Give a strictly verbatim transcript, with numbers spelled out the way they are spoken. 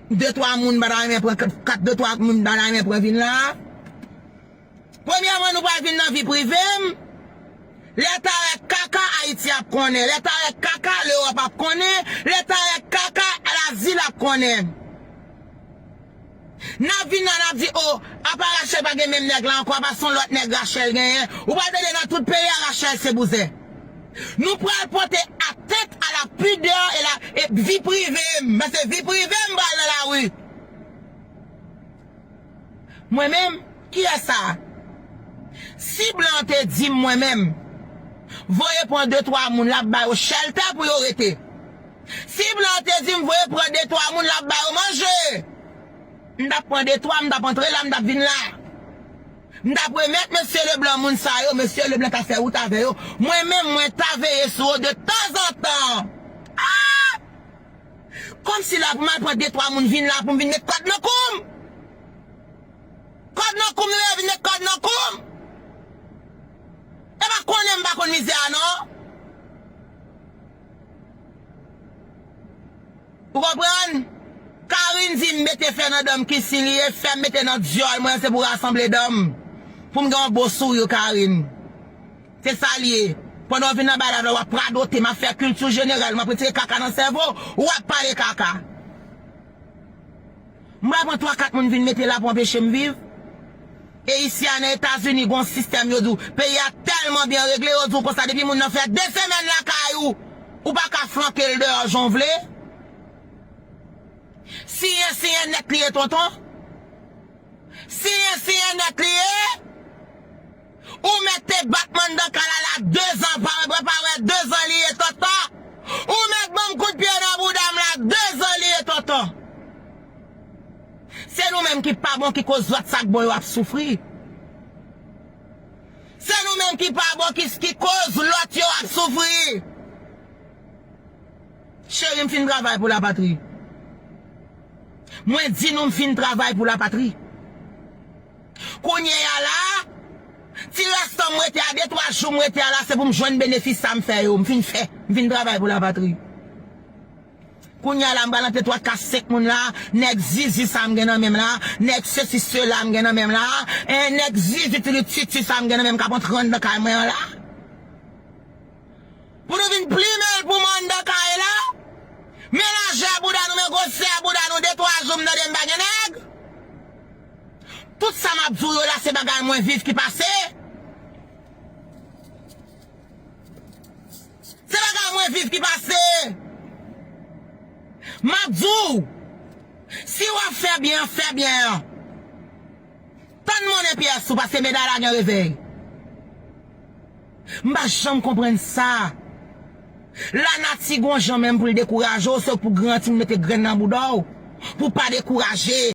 De twa moun pa ta renmen pran, kat, de twa moun pa ta renmen pran vin la. Premyèman, nou pral vin nan vi prive m. Lè ta wè kaka, Ayiti ap konnen. Lè ta wè kaka, Lewòp ap konnen. Lè ta wè kaka, Lazil ap konnen. N ap vin la, n ap di, o, apa Rachel pa gen menm nèg la ankò, apa se yon lòt nèg Rachel genyen. Ou pral tande nan tout peyi a, Rachel se bouzè. Nou pral pote atent a la pidè e la, e vi prive m. Paske vi prive m pral nan lari. Mwen menm, kiyès sa? Si blan te di m mwen menm, voye pran de twa moun, l ap ba yo chèltè pou yo rete. Si blan te di m voye pran de twa moun, l ap ba yo manje. M t ap pran de twa, m t ap antre la, m t ap vin la. M t ap remèt mesye Leblan moun sa yo, mesye Leblan ta fè wout avè yo. Mwen menm, mwen ta veye sou yo de tanzantan. Ah! Kòmsi la pou m al pran de twa moun vin la pou m vin met kòd nan kou m. Kòd nan kou m, nou ye vin met kòd nan kou m. E pa konnen m pa konn mizè a non. Ou konprann? Karine di m mete fè nan dan m, ki si li ye, fè m mete nan dyòl mwen, se pou rasanble dan m. Pou m gen yon bon souri, Karine. Se sa l ye. Pandan w vin anba live la, w ap radote, m ap fè kilti jeneral, m ap retire kaka nan sèvo w, w ap pale kaka. M pral pran twa kat moun vin mete la pou anpeche m viv. E isi a nan Etazini, gon sistèm yo di w, peyi a tèlman byen regle, yo di w konsa, depi moun nan fè de semèn lakay ou, ou pa ka flanke l deyò jan w vle. Siyen, siyen nèt li ye, tonton. Siyen, siyen nèt li ye. Ou mèt te bat m anndan kay la, la de zan, pa wè, pa wè, de zan li ye, tonton. Ou mèt ban m kout pye nan bouda m la, de zan li ye, tonton. Se nou menm ki pa bon ki koz lòt sa k bon yo ap soufri. Se nou menm ki pa bon ki, ki koz lòt yo ap soufri. Cheri, m fin travay pou lapatri. Mwen di nou m fin travay pou lapatri. Kounye a la, ti rès tan m rete a, de twa jou m rete a la, se pou m jwenn benefis sa m fè yo. M fin fè, m fin travay pou lapatri. Kounye a la, m pral antre twa, kat, senk moun la, nèg zizi sa m gen nan men m la, nèg sesi sela m gen nan men m la, en, nèg zizi tiri titi sa m gen nan men m k ap antre anndan kay mwen an la. Pou nou vin plimen l pou m anndan kay la? Men lajè bouda nou, men gwosè bouda nou, de twa jou m tande m pa gen nèg. Tout sa m ap di w yo la, se bagay mwen viv ki pase. Se bagay mwen viv ki pase. M ap di w, si w ap fè byen an, fè byen an. Tann monnen pyès ou, paske meday la gen revèy. M pa janm konprann sa. Lanati gon jan menm pou l dekouraje w, se pou granti, pou mete grenn nan bouda w, pou pa dekouraje.